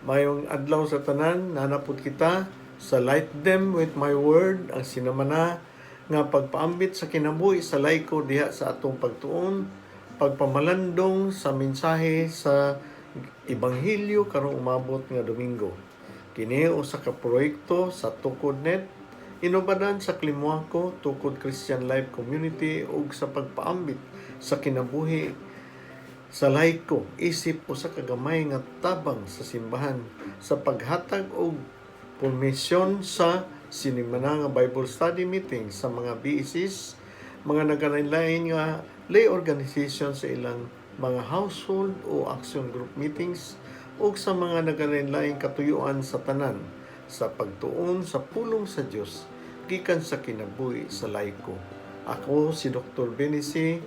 Maayong adlaw sa tanan, naa na pud kita sa Light Them with My Word, ang sinamana nga pagpaambit sa kinabuhi sa laiko diha sa atong pagtuon, pagpamalandong sa mensahe sa Ebanghelyo karong umabot nga Domingo. Kini usa ka proyekto sa TukodNet, inubadan sa Klimuako, Tukod Christian Life Community ug sa pagpaambit sa kinabuhi sa laiko isip usa ka gamay nga tabang sa simbahan sa paghatag og permisyon sa sinimana nga Bible study meeting sa mga BECs, mga nagkalain-lain nga lay organization sa ilang mga household o action group meetings ug sa mga nagkalain-laing katuyuan sa tanan sa pagtuon sa pulong sa Dios gikan sa kinabuhi sa laiko. Ako si Dr. Benici,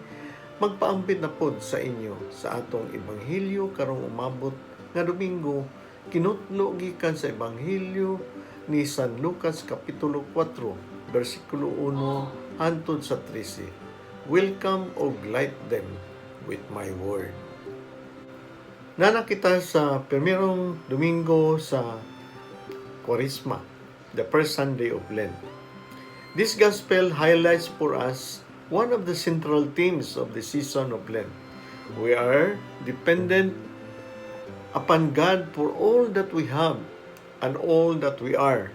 magpaambit na pod sa inyo sa atong ebanghelyo karong umabot nga Domingo, kinutlo gikan sa Ebanghelyo ni San Lucas kapitulo 4 bersikulo 1 hangtod sa 13. Welcome og Light Them with My Word. Naa na kita sa primerong Domingo sa Kwaresma, the first Sunday of Lent. This gospel highlights for us one of the central themes of the season of Lent. We are dependent upon God for all that we have and all that we are.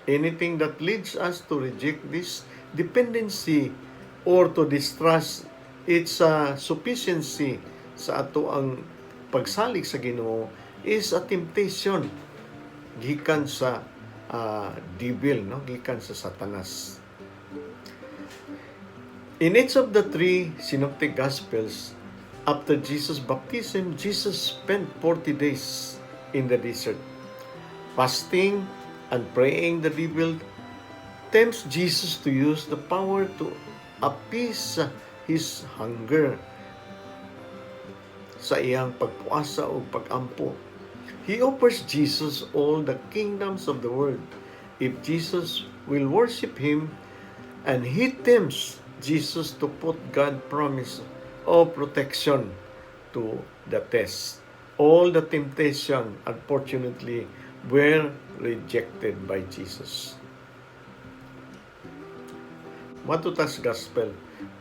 Anything that leads us to reject this dependency or to distrust its sufficiency sa atoang pagsalig sa Ginoo is a temptation gikan sa devil, no, gikan sa Satanas. In each of the three synoptic gospels, after Jesus' baptism, Jesus spent 40 days in the desert, fasting and praying. The devil tempts Jesus to use the power to appease his hunger sa iyang pagpuasa o pagampo. He offers Jesus all the kingdoms of the world if Jesus will worship him, and he tempts Jesus to put God's promise of protection to the test. All the temptation, unfortunately, were rejected by Jesus. Matutas Gospel.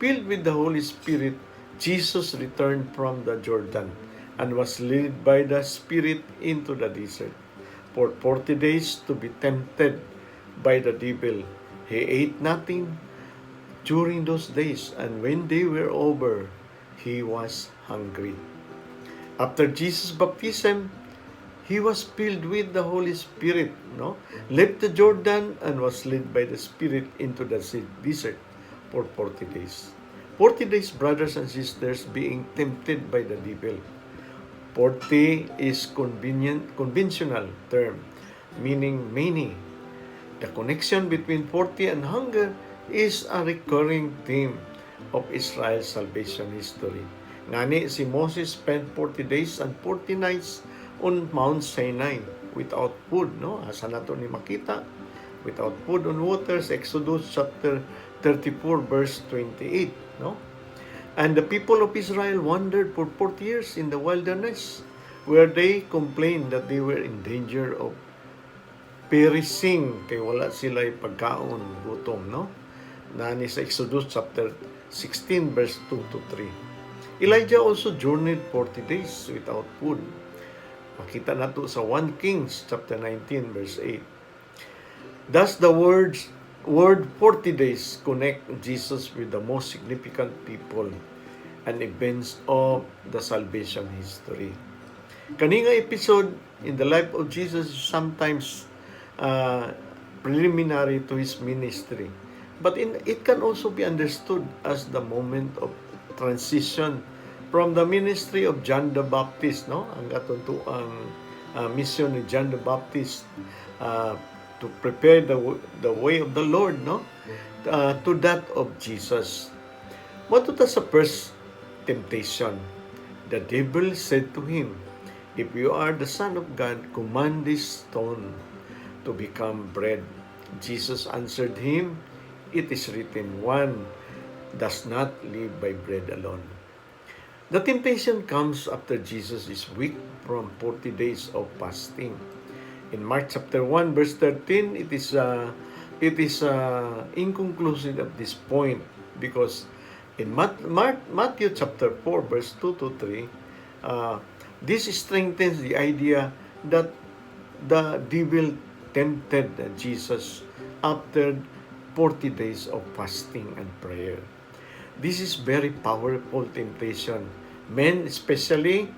Filled with the Holy Spirit, Jesus returned from the Jordan and was led by the Spirit into the desert for 40 days to be tempted by the devil. He ate nothing during those days, and when they were over, he was hungry. After Jesus' baptism, he was filled with the Holy Spirit, no? Left the Jordan and was led by the Spirit into the desert for 40 days. 40 days, brothers and sisters, being tempted by the devil. 40 is conventional term, meaning many. The connection between 40 and hunger is a recurring theme of Israel's salvation history. Ngani si Moses spent 40 days and 40 nights on Mount Sinai without food, no? Asa nato ni makita? Without food and water, sa Exodus chapter 34 verse 28, no? And the people of Israel wandered for 40 years in the wilderness, where they complained that they were in danger of perishing kay wala sila pagkaon, gutom, no? Naa ni sa Exodus chapter 16 verse 2 to 3. Elijah also journeyed 40 days without food. Makita nato sa 1 Kings chapter 19 verse 8. Thus the word 40 days connect Jesus with the most significant people and events of the salvation history. Kani nga episode in the life of Jesus is sometimes preliminary to his ministry. But it can also be understood as the moment of transition from the ministry of John the Baptist, no? Ang atong ang mission ni John the Baptist to prepare the way of the Lord, no? To that of Jesus. Moadto ta sa first temptation. The devil said to him, "If you are the Son of God, command this stone to become bread." Jesus answered him, "It is written, 'One does not live by bread alone.'" The temptation comes after Jesus is weak from 40 days of fasting. In Mark chapter 1 verse 13, it is inconclusive at this point because in Matthew chapter 4 verse 2 to 3, this strengthens the idea that the devil tempted Jesus after 40 days of fasting and prayer. This is very powerful temptation. Men especially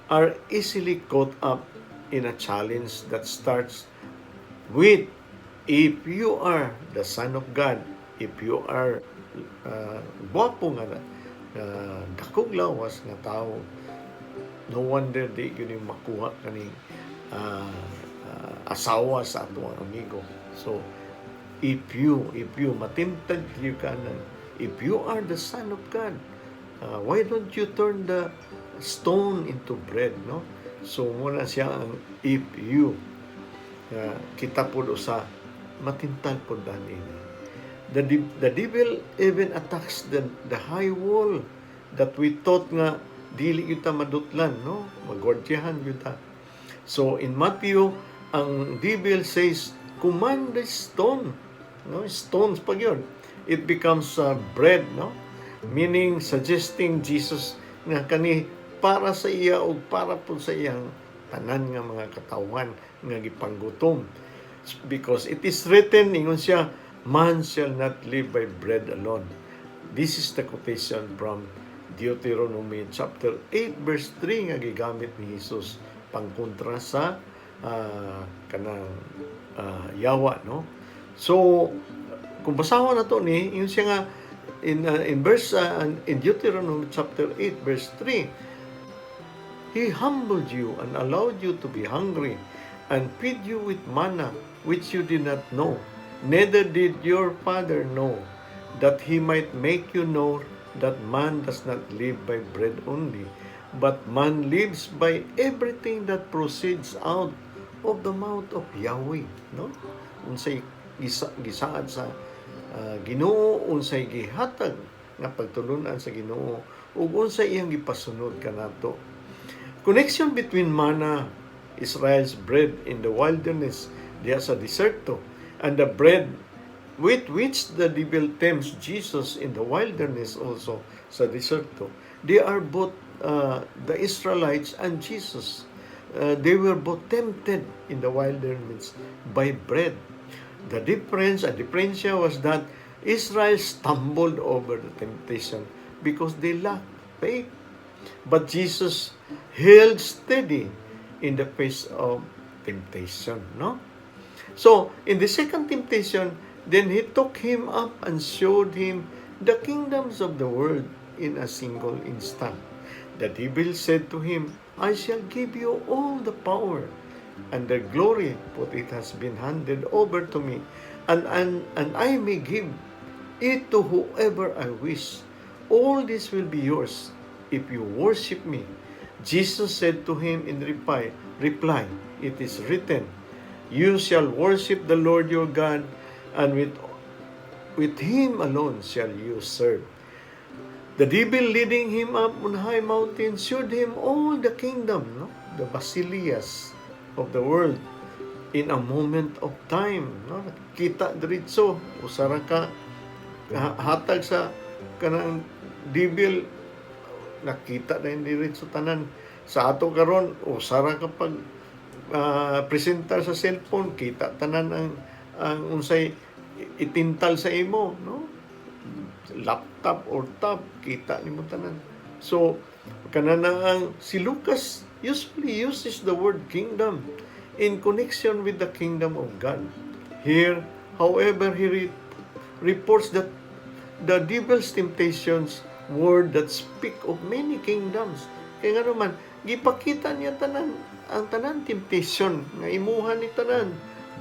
are easily caught up in a challenge that starts with, "If you are the Son of God," if you are gwapo nga dakog lawas nga tao, no wonder di gyud yung makuha kaning asawa sa ato ang amigo. So, if you matempted you ka ng, "If you are the Son of God, why don't you turn the stone into bread?" no? So, muna siya ang "if you." Kita po sa matintal po ini. The devil even attacks the high wall that we thought nga dili gyud ta madutlan, no? Magwardyahan gyud ta. So in Matthew, ang devil says, "Command the stone," no? Stones pag yun. It becomes bread, no? Meaning suggesting Jesus nga kani para sa iya o para po sa iyang tanan nga mga katawhan nga gipanggutom. "Because it is written," ingon siya, "man shall not live by bread alone." This is the quotation from Deuteronomy chapter 8 verse 3 nga gigamit ni Jesus pangkontra sa kanang yawa, no? So kung basahon na to ni yun siya nga in verse in Deuteronomy chapter 8 verse 3, "He humbled you and allowed you to be hungry and fed you with manna which you did not know, neither did your father know, that he might make you know that man does not live by bread only, but man lives by everything that proceeds out of the mouth of Yahweh," no? Unsay gisaad sa Ginoo, unsay gihatag nga pagtulunan sa Ginoo ug unsay iyang gipasunod kanato. Connection between manna, Israel's bread in the wilderness, diha sa deserto, and the bread with which the devil tempts Jesus in the wilderness, also sa deserto. They are both the Israelites and Jesus. They were both tempted in the wilderness by bread. The difference, a diferensya was that Israel stumbled over the temptation because they lacked faith. But Jesus held steady in the face of temptation, no? So, in the second temptation, then he took him up and showed him the kingdoms of the world in a single instant. The devil said to him, "I shall give you all the power and the glory, for it has been handed over to me, and I may give it to whoever I wish. All this will be yours if you worship me." Jesus said to him in reply, "It is written, 'You shall worship the Lord your God, and with him alone shall you serve.'" The devil, leading him up on high mountain, showed him all the kingdom, no? The basilias of the world in a moment of time. No? Kita diretso, usa ra ka hatag sa kanang devil, nakita na yung diretso tanan. Sa ato karon, usa ra ka pag presentar sa cellphone, kita tanan ang unsay itintal sa imo, no? Laptop or tab, kita nimo tanan. So, kana na ang si Lucas usually uses the word "kingdom" in connection with the kingdom of God. Here, however, he reports that the devil's temptations word that speak of many kingdoms. Kaya nga naman, gipakita niya tanan, ang tanan temptation nga imuha ni tanan.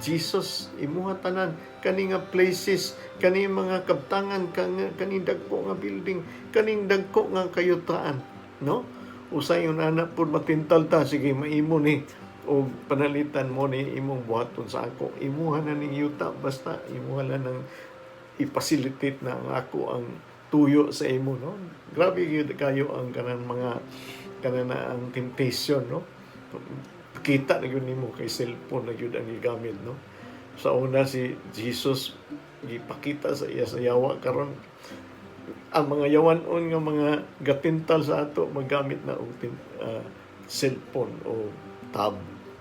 Jesus, imuha tanan kani nga places, kani mga kabtangan, kani dagko nga building, kaning dagko nga kayutaan, no? Usay yung anak pud matintal ta, "Sige, maimo ni o panalitan mo ni imong buhaton sa ako. Imuha na ning yuta, basta imuha lang ng i-facilitate na ang ako ang tuyo sa imo, no? Grabe gyud kayo ang kanang mga kanang na ang temptation, no? Kita na gyud nimo kay cellphone na gyud ang gigamit, no? Sa una, si Jesus gipakita sa iya sa yawa. Karon, ang mga yawan-on nga mga gatintal sa ato magamit na og cellphone o tab,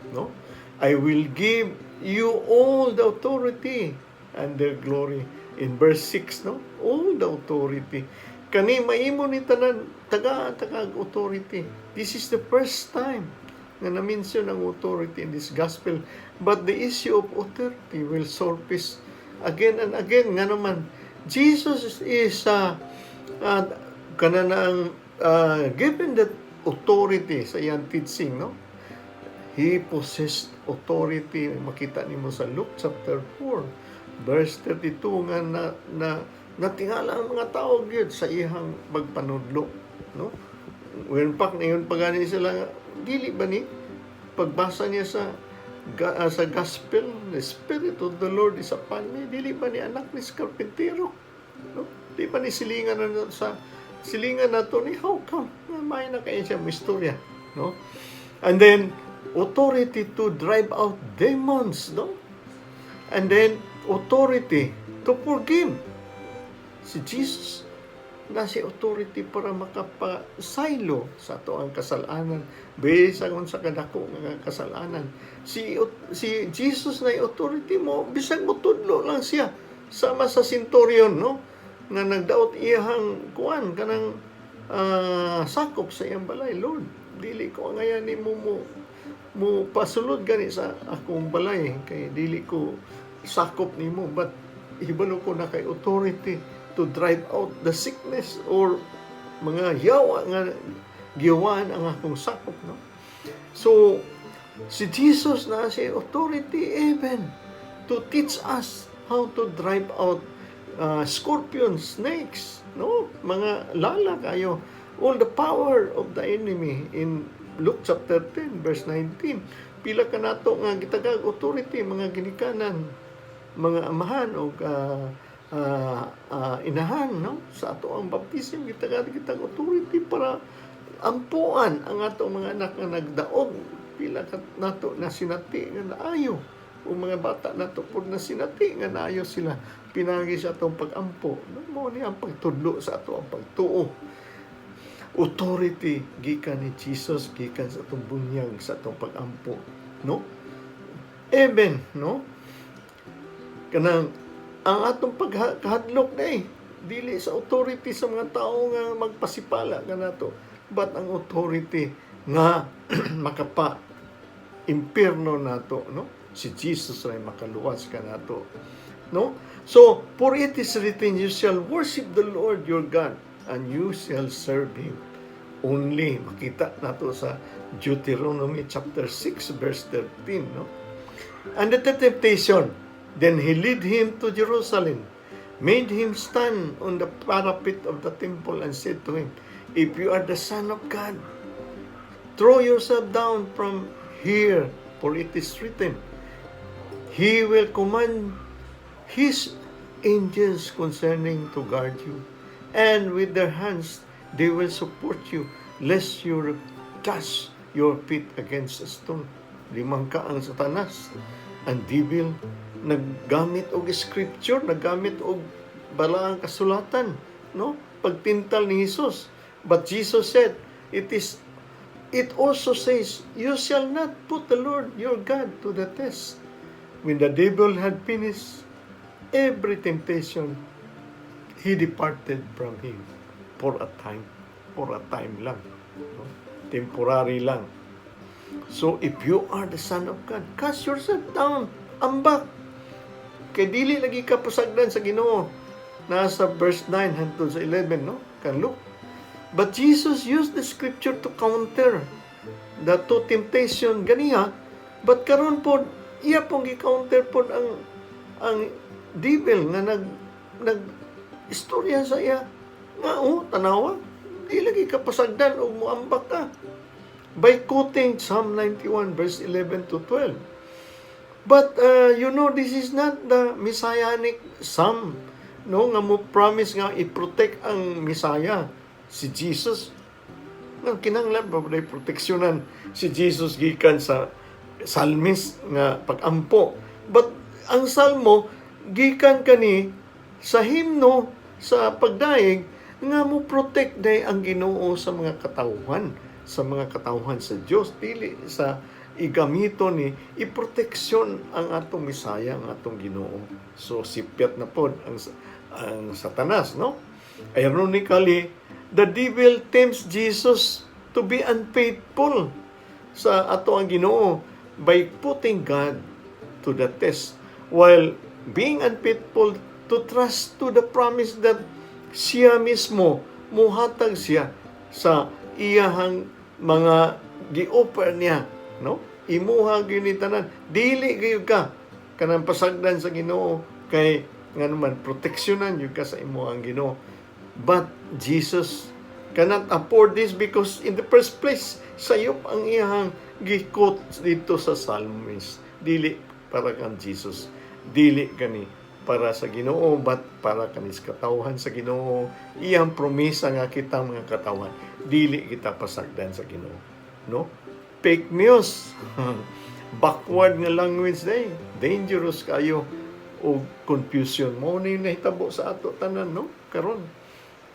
no? "I will give you all the authority and their glory," in verse 6, no? All the authority kani maimo ni tanan, tagaan ta kag authority. This is the first time nga na-mention ang authority in this gospel, but the issue of authority will surface again and again. Nga naman Jesus is kana na ang given that authority sa iyang teaching, no? He possessed authority. Makita nimo sa Luke chapter 4 verse 32 nga na natingala ang mga tao gyud sa iyang pagpanudlo, no? In fact, ngayon pa gani sila nga, dili ba ni pagbasa niya sa gospel, "The Spirit of the Lord is upon me," dili ba ni anak ni karpintero, no? Di ba ni silingan na sa silingan nato ni? How come nga may na kayo siya istorya, no? And then authority to drive out demons, no? And then authority to forgive. Si Jesus na si authority para makapasaylo sa ato ang kasalanan bisan sa kadako nga kasalanan. Si Jesus na authority mo bisag motudlo lang siya sama sa centurion, no, nga nagdaot iyang kuan kanang sakop sa iyang balay. "Lord, dili ko angayan nimo mo pasulod gani sa akong balay kay dili ko sakop nimo, but hibalo ko na kay authority to drive out the sickness or mga yawa nga giyawaan ang akong sakop," no? So si Jesus na si authority even to teach us how to drive out scorpions, snakes, no, mga lala kayo, all the power of the enemy in Luke chapter 10 verse 19. Pila ka nato nga gitagag authority, mga ginikanan, mga amahan o inahan, no, sa ato ang baptism, gitagad kitag authority para ampuan ang ato mga anak nga nagdaog. Pila ka nato na sinati nga naayo o mga bata nato pud na sinati nga naayo sila pinagi sa atong pagampo, no? Mao ni ang pagtudlo sa ato ang pagtuo. Authority gikan ni Jesus, gikan sa atong bunyag, sa atong pagampo, no? Even, no, kanang ang atong pagkahadlok na eh dili sa authority sa mga tao nga magpasipala kanato, but ang authority nga makapa impierno nato, no? Si Jesus ay makaluwas kanato, no? So, "For it is written, 'You shall worship the Lord your God and you shall serve him only.'" Makita nato sa Deuteronomy chapter 6 verse 13, no? And the temptation: "Then he led him to Jerusalem, made him stand on the parapet of the temple and said to him, 'If you are the Son of God, throw yourself down from here, for it is written, 'He will command His angels concerning to guard you, and with their hands they will support you, lest you dash your feet against a stone.'" Limang ka ang Satanas. Ang devil naggamit og scripture, naggamit og balaang kasulatan, no? Pagtintal ni Jesus. But Jesus said, "It also says, 'You shall not put the Lord your God to the test.'" When the devil had finished every temptation, he departed from him for a time. For a time lang. No? Temporary lang. So, if you are the Son of God, cast yourself down. Ambak. Kay dili lagi ka pasagdan sa Ginoo. Nasa verse 9 hangtod sa 11, no? Kan Luke. But Jesus used the scripture to counter the two temptation ganiha. But karon pod, iya pong gi-counter pod ang devil nga nag istorya sa iya nga, "Oh, tanawa, di lagi ka pasagdan og muambak ka," by quoting Psalm 91 verse 11 to 12. But this is not the messianic psalm. no, nga mo promise nga i-protect ang Messiah, si Jesus. Nga kinahanglan pa ba proteksyonan si Jesus gikan sa psalmist nga pagampo? But ang salmo gikan kani sa himno sa pagdayeg nga mo protect day ang Ginoo sa mga katawhan sa Dios, dili sa igamito ni iproteksyon ang atong Misaya, ang atong Ginoo. So sipyat na pod ang Satanas, no? Ironically, the devil tempts Jesus to be unfaithful sa ato ang Ginoo by putting God to the test while being unfaithful to trust to the promise that siya mismo muhatag siya sa iyahang mga gi-offer niya, no? Imuha gyud ni tanan, dili gyud ka kanang pasagdan sa Ginoo kay ngano man proteksyonan gyud ka sa imuhang Ginoo. But Jesus cannot afford this because in the first place sayop ang iyahang gi-quote dito sa psalmist. Dili para kang Jesus, dili kani para sa Ginoo, but para kani sa katawhan sa Ginoo, iyang promisa nga kita mga katawhan dili kita pasagdan sa Ginoo, no? Fake news, backward nga language day, dangerous kayo og confusion. Mao ni nahitabo sa ato tanan, no, karon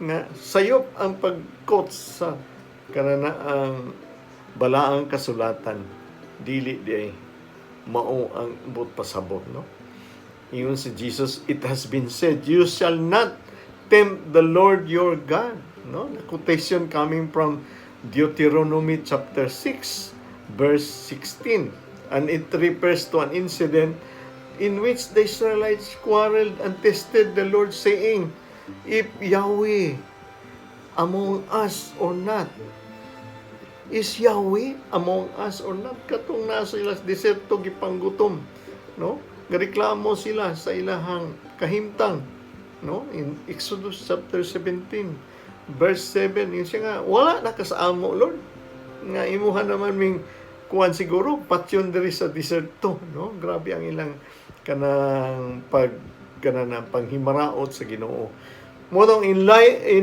nga sayop ang pag-quote sa kanana ang balaang kasulatan, dili di ay mao ang buot pasabot, no? Ingon si Jesus, "It has been said, you shall not tempt the Lord your God," no? The quotation coming from Deuteronomy chapter 6 verse 16, and it refers to an incident in which the Israelites quarreled and tested the Lord, saying, "If Yahweh among us or not? Is Yahweh among us or not?" Katong nasa sila sa diserto, gipanggutom, no? Gareklamo sila sa ilahang kahimtang, no? In Exodus chapter 17 verse 7, yun siya nga, "Wala na ka sa amo, Lord. Nga imuha naman ming kuan siguro patyon diri sa diserto," no? Grabe ang ilang kanang pag kanang panghimaraot sa Ginoo. Mao in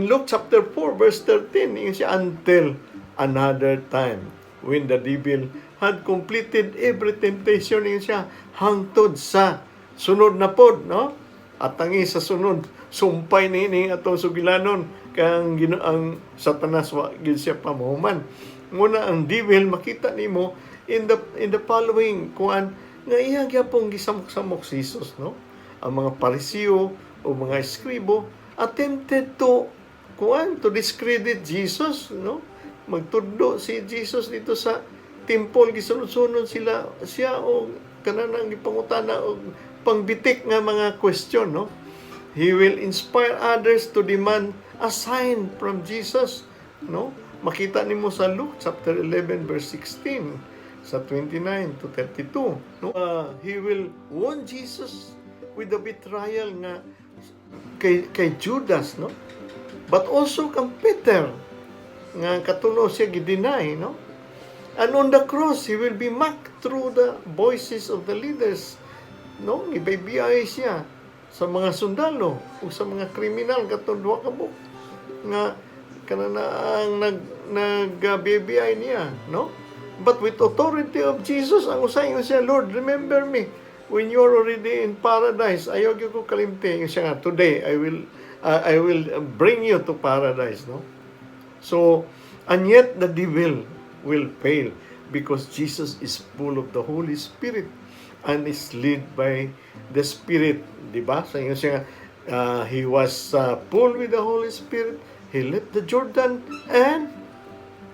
Luke chapter 4 verse 13, yun siya, until another time when the devil had completed every temptation, yun siya, hangtod sa sunod na pod, no? At tangi sa sunod, sumpay ni atong sugilanon kay ang Satanas wa gid siya pamuhuman. Nguna ang devil makita nimo in the following kuan nga iya gyapong gisamok-samok si Jesus, no? Ang mga Pariseo o mga eskribo attempted to kuan, to discredit Jesus, no? Magtudlo si Jesus dito sa temple, gisunod-sunod sila siya o kanang gipangutana og pangbitik nga mga question, no? He will inspire others to demand a sign from Jesus, no? Makita nimo sa Luke chapter 11 verse 16 sa 29 to 32, no? He will warn Jesus with the betrayal nga kay Judas, no? But also kang Peter nga katulo siya gi-deny, no? And on the cross, he will be mocked through the voices of the leaders, no? Gibaybiyay siya sa mga sundalo o sa mga kriminal, katong duha ka buok nga kanana ang nag niya, no? But with authority of Jesus, ang usay ingon siya, "Lord, remember me when you're already in paradise. Ayaw gyud ko kalimti." Ingon siya nga, "Today I will bring you to paradise," no? So, and yet the devil will fail because Jesus is full of the Holy Spirit and is led by the Spirit, di ba? So, ingon siya, he was full with the Holy Spirit. He left the Jordan and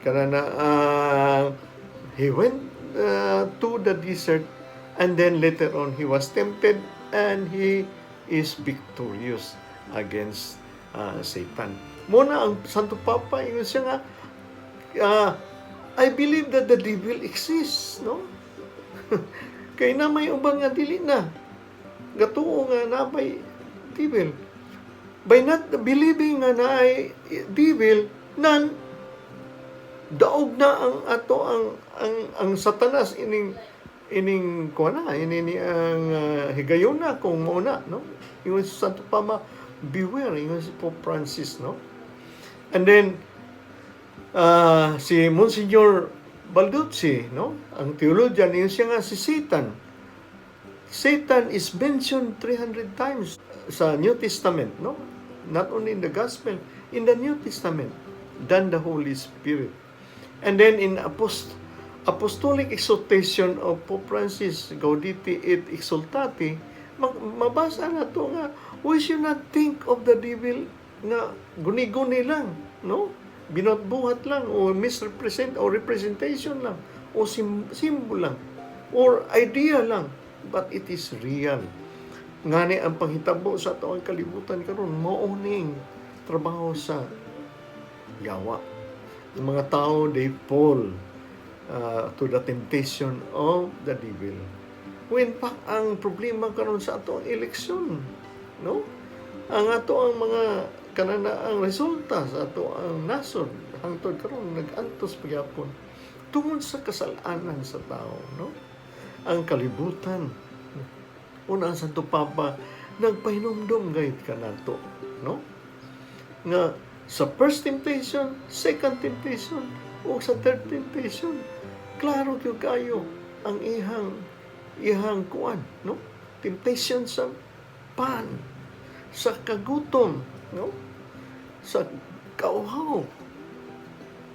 kanana he went to the desert, and then later on he was tempted and he is victorious against Satan. Muna ang Santo Papa, ingon siya nga, "I believe that the devil exists," no? Kay na may uban nga dili na. Gatuo nga na may devil. By not believing nga naay devil, nan daog na ang ato ang Satanas ining kuan na ini ni ang higayuna kung mao na, no? Ingon sa Santo Papa Beware, ingon si Pope Francis, no? And then, si Monsignor Balducci, no? Ang theologian, ingon siya nga si Satan. Satan is mentioned 300 times sa New Testament, no? Not only in the Gospel, in the New Testament, than the Holy Spirit. And then in Apostolic Exhortation of Pope Francis, Gaudete et Exsultate, mabasa nato nga we should not think of the devil nga guni-guni lang, no? Binuhat-buhat lang o misrepresent or representation lang o symbol lang or idea lang, but it is real. Ngani ang panghitabo sa ato ang kalibutan karon, mao ning trabaho sa yawa. Ang mga tao, they fall to the temptation of the devil. When fact, ang problema karon sa ato ang eleksyon, no? Ang ato ang mga kanana ang resulta sa ato ang nasod hangtod karon nag-antos pagyapon tungod sa kasalanan sa tao, no? Ang kalibutan. Una, ang Santo Papa nagpahinumdum gayud kanato, no? Nga sa first temptation, second temptation, o sa third temptation, klaro gyud kayo ang ihang kuan, no? Temptation sa pan, sa kagutom, no? Sa kauhaw.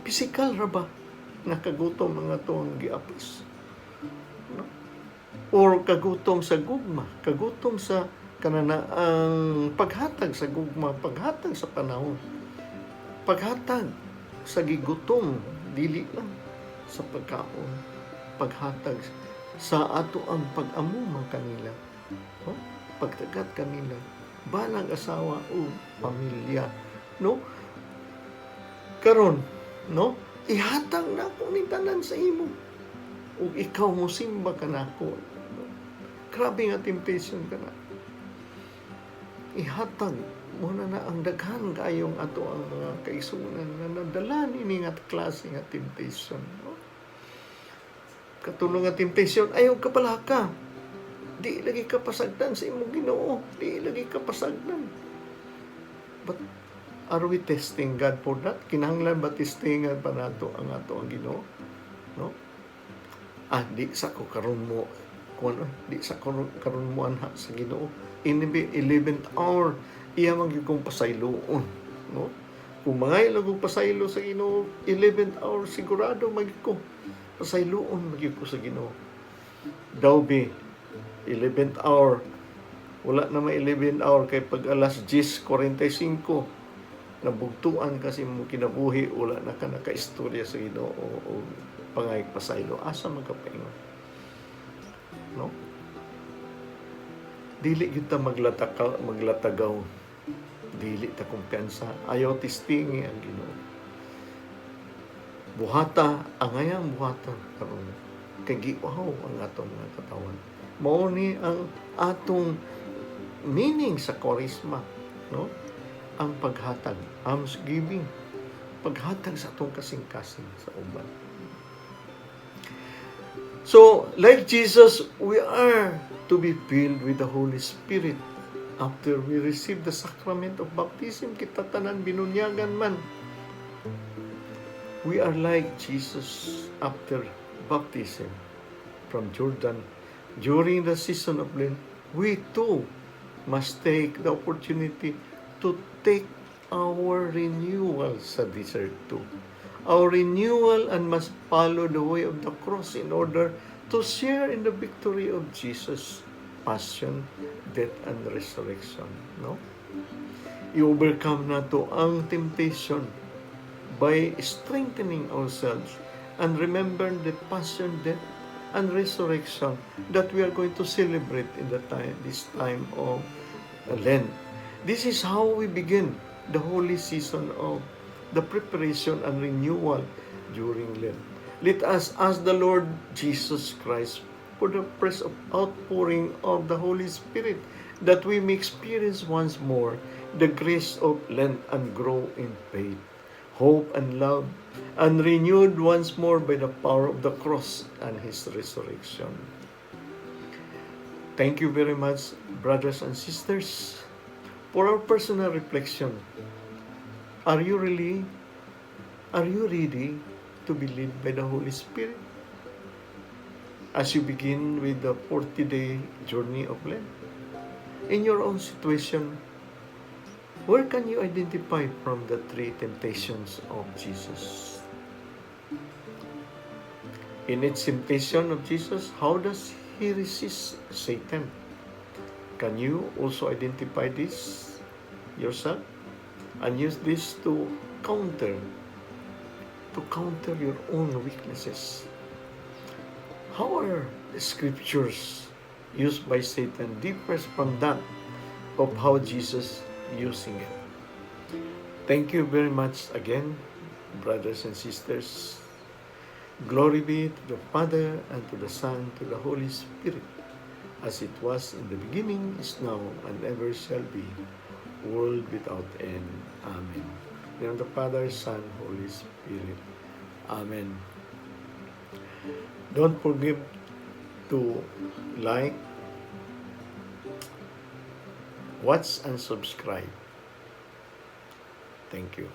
Physical ra ba nga kagutom mga to ang giapas? No? Or kagutom sa gugma, kagutom sa kanana ang paghatag sa gugma, paghatag sa panahon, paghatag sa gigutom, dili lang sa pagkaon, paghatag sa ato ang pag-amo man kanila, no? Pagtagat kanila, balang asawa o pamilya, no? Karon, no? Ihatag nako ni tanan sa imo. Ug ikaw mo simba ka nako. No? Grabe nga temptation kana. Ihatag mo na ang daghan kayong ato ang mga kaigsuonan nga nadala nini nga klase nga temptation. No? Katulong nga temptation, ayaw ka palaka. Di lagi ka pasagdan sa imong Ginoo. Di lagi ka pasagdan. But are we testing God for that? Kinahanglan ba testingan pa nato ang ato ang Ginoo? No? Ah, di sa ko karon mo kuan, di sa ko karon mo anha sa Ginoo. In the 11th hour, iya man gyud kong pasayloon, no? Kung mga ilang kong pasaylo sa Ginoo, 11th hour sigurado man gyud ko pasayloon man gyud ko sa Ginoo. Daw be 11th hour, wala na may 11th hour kay pag alas 10:45 nabugtuan kasi mo kinabuhi, wala na ka nakaistorya sa Ginoo o pangayag pasaylo, asa man ka paingon, no? Dili gyud ta maglataka, maglatagaw, dili ta kumpiyansa, ayaw testingi ang Ginoo. Buhata ang ayang buhata karon kay giuhaw ang atong mga katawan. Mao ni ang atong meaning sa Kwaresma, no? Ang paghatag, almsgiving, paghatag sa atong kasing-kasing sa uban. So, like Jesus, we are to be filled with the Holy Spirit after we receive the sacrament of baptism. Kita tanan binunyagan man. We are like Jesus after baptism from Jordan. During the season of Lent, we too must take the opportunity to take our renewal sa desert too. Our renewal and must follow the way of the cross in order to share in the victory of Jesus' passion, death, and resurrection. No? I-overcome nato ang temptation by strengthening ourselves and remember the passion, death, and resurrection that we are going to celebrate in the time this time of Lent. This is how we begin the holy season of the preparation and renewal during Lent. Let us ask the Lord Jesus Christ for the fresh outpouring of the Holy Spirit that we may experience once more the grace of Lent and grow in faith, hope, and love, and renewed once more by the power of the cross and His resurrection. Thank you very much, brothers and sisters. For our personal reflection, are you ready to be led by the Holy Spirit as you begin with the 40-day journey of Lent? In your own situation, where can you identify from the three temptations of Jesus? In each temptation of Jesus, how does he resist Satan? Can you also identify this yourself and use this to counter your own weaknesses? How are the scriptures used by Satan differs from that of how Jesus using it? Thank you very much again, brothers and sisters. Glory be to the Father, and to the Son, to the Holy Spirit, as it was in the beginning, is now, and ever shall be, world without end. Amen. In the name of the Father, Son, Holy Spirit. Amen. Don't forget to like, watch, and subscribe. Thank you.